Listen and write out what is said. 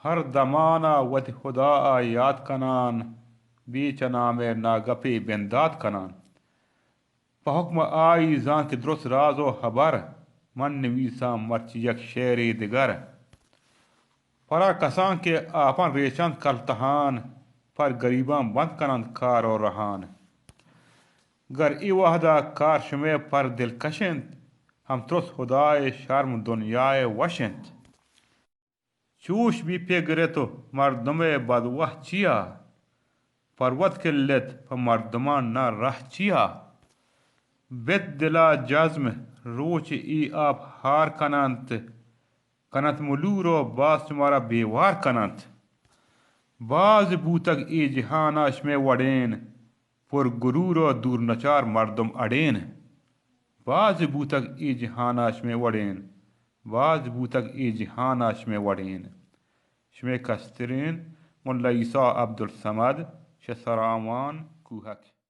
ہر دمان ءَ وتی خدا ءَ یات کنان، بے چہ نام ءِ ناگپے بندات کنان۔ پہ حکم آئی زانت کہ درست راز و ہبر، من نویساں مرچی یک شعرے دگر۔ پرا کسان کہ آپان ریچنت کلتہان، پر گریبان بند کننت کار و رہان۔ گر اے وہدا کار شمئے پر دلکش انت، ہم ترس خدائے شرم دنیائے وش انت۔ چوش بی پگر ات و مردمئے بدوہ چیا؟ پروت کلت پہ مردمان نہ رہ چیا؟ بت دلا جزم روچ اے آپ ہار کننت، کننت ملور و باز شمارا بیوار کننت۔ باز بوتگ اے جہانا شمئے وڑین، پر گرور و دور نچار مردم اڑین۔ باز بوتگ اے جہانا شمئے وڑین، باز بوتگ اے جہانا شمئے وڑین۔ شمئے کسترین ملا عیسی عبدالصمد، شہ سراوان کوہک۔